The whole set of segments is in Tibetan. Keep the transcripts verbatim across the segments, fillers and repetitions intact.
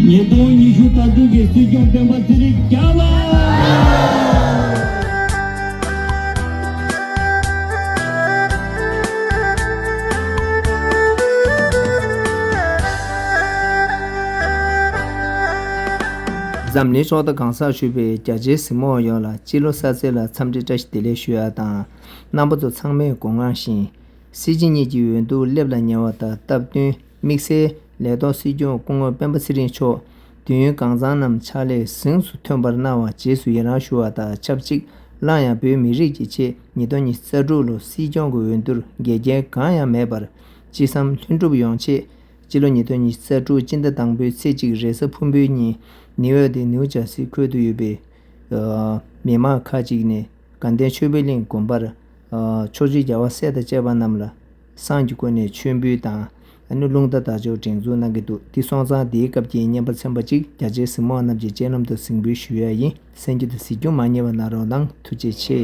ཉིས་སྟོང་ཉི་ཤུ་ཟླ་དྲུག་གི་སྲིད་སྐྱོང་སྤེན་པ་ཚེ་རིང་རྒྱལ་བ། འཛམ་གླིང་ཕྱོགས་མཐའ་གང་སར་བཞུགས་པའི་རྒྱ་ཆེའི་གཟིགས་མོ་བ་ཡོངས་ལ་སྤྱི་ལོ་གསར་ཚེས་ལ་འཚམས་འདྲི་བཀྲ་ཤིས་བདེ་ལེགས་ཞུ་ཡ་དང་། རྣམ་པ་ཚོ་ཚང་མས་དགོངས་དག་བཞིན། སྲིད་སྤྱི་གཉིས་ཀྱི་འོས་བསྡུ་སླེབས་ལ་ཉེ་བ་དང་སྟབས་བསྟུན། དམིགས་བསལ་ལས་ཐོག་སྲིད་སྐྱོང་སྐུ་ངོ་སྤེན་པ་ཚེ་རིང་མཆོག་དུས་ཡུན་གང་ཚང་རྣམས་ཕྱག་ལས་གཟེངས་སུ་ཐོན་པར་གནང་བར་རྗེས་སུ་ཡི་རང་ཞུ་བ་དང་ཆབས་ཅིག་སླར་ཡང་བོད་མི་རིགས་ཀྱི་ཆེད་ཉིས་སྟོང་ཉི་ཤུ་རྩ་དྲུག་ལོ་སྲིད་སྐྱོང་གི་འོས་བསྡུར་འགལ་རྐྱེན་གང་ཡང་མེད་པར་ཅི་བསམ་ལྷུན་གྲུབ་ཡོང་ཆེད། སྤྱི་ལོ་ཉིས་སྟོང་ཉི་ཤུ་རྩ་དྲུག་སྤྱི་ཟླ་དང་པོའི་ཚེས་གཅིག་རེས་གཟའ་ཕུར་བུའི་ཉིན་ནིའུ་ཡོག་དང་ནིའུ་ཇར་སི་ཁུལ་དུ་ཡོད་པའི་མི་མང་ཁག་ཅིག་ནས་དགའ་ལྡན་ཆོས་འཕེལ་གླིང་དགོན་པར་ཕྱོགས་བཅུའི་རྒྱལ་བ་སྲས་དང་བཅས་པ་རྣམས་ལ་བསང་གི་སྒོ་ནས་མཆོད་འབུལ་དང་ཨ་ནི་རླུང་རྟ་དར་ལྕོག་སྒྲེང་འཛུགས་གནང་གི་འདུག་དེ་སོང་ཙང་དེའི་སྐབས་ཀྱི་བརྙན་པར་ཚན་པ་གཅིག་རྒྱ་ཆེའི་གཟིགས་མོ་བ་རྣམས་ཀྱི་སྤྱན་ལམ་དུ་གཟིགས་འབུལ་ཞུ་ཡ་ཡིན། གསན་རྒྱུ་དང་གཟིགས་རྒྱུ་མ་བསྙེལ་བ་གནང་རོགས་གནང་། ཐུགས་རྗེ་ཆེ།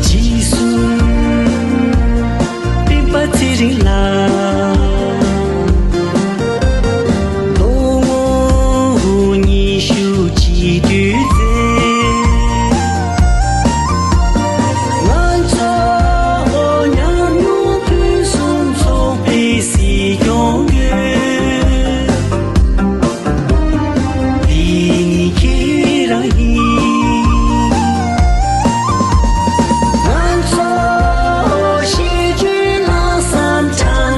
རྗེས་སུ་སྤེན་པ་ཚེ་རིང་ལ། ལོ་ངོ་ཉི་ཤུ་གཅིག་དུས་ཚེ། ང་ཚོ་ཉམས་མྱོང་ཕུན་སུམ་ཚོགས་པའི་སྲིད་སྐྱོང་དགོས། འདི་ནི་ཁྱེད་རང་ཡིན། ང་ཚོ་ཤེས་བྱའི་ལམ་སང་དྲང་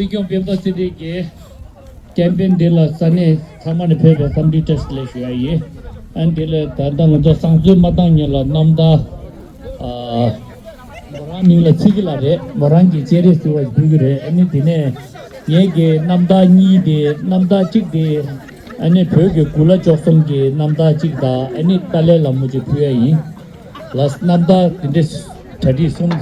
སྲིད་སྐྱོང་སྤེན་པ་ཚེ་རིང་གིས་ཀེམ་པེན་འདི་ལ་ས་གནས་ཚང་མ་ནས་ཕེབས་པའི་འཚམས་འདྲི་བཀྲ་ཤིས་བདེ་ལེགས་ཞུ་ཡ་ཡིན། ཨ་འདི་ལ་ད་ལྟ་ང་ཚོ་བསང་གསོལ་མ་བཏང་སྔོན་ལ་རྣམ་ཐར་ཨ་མོ་རང་མིང་ལ་ཚིག་གི་ལ་རེད། མོ་རང་གི་སྤྱན་རས་གཟིགས་དབང་ཕུལ་གི་རེད། ཨ་ནི་དེ་ནས་ངེད་ཀྱི་རྣམ་ཐར་གཉིས་དེ། རྣམ་ཐར་གཅིག་དེ་ཨ་ནི་བོད་ཀྱི་གུ་ལ་བཅུ་གསུམ་གྱི་རྣམ་ཐར་གཅིག་དང་། ཨ་ནི་ཏཱ་ལའི་བླ་མ་ཅིག་ཕུལ་ཡ་ཡིན། ལགས། རྣམ་ཐར་དེ་འདྲའི་གྲ་སྒྲིག་གསུམ།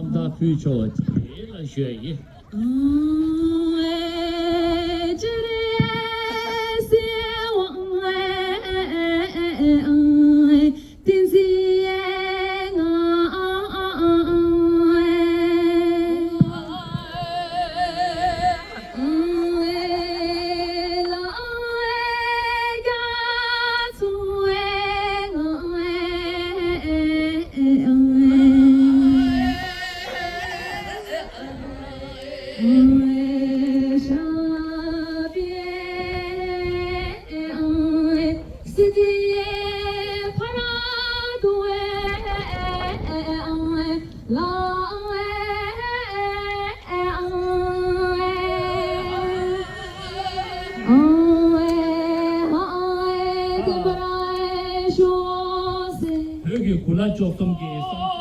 རྣམ་ཐར་ཕུལ་ཆོག་པ་དེ་ལ་ཞུ་ཡ་ཡིན། བོད་ཀྱི་གུ་ལ་བཅུ་གསུམ་གྱི་བསང་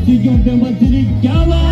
སྲིད་སྐྱོང་སྤེན་པ་ཚེ་རིང་རྒྱལ་ལོ།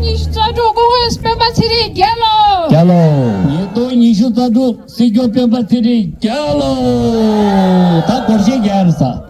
ཉིས་བཅུ་རྩ་དྲུག་སྐུ་ངོ་སྤེན་པ་ཚེ་རིང་རྒྱལ་ལོ། རྒྱལ་ལོ། ཉིས་སྟོང་ཉི་ཤུ་རྩ་དྲུག་སྲིད་སྐྱོང་སྤེན་པ་ཚེ་རིང་རྒྱལ་ལོ། ད་སྒོར་གཞས་རྒྱག་རེད་ས།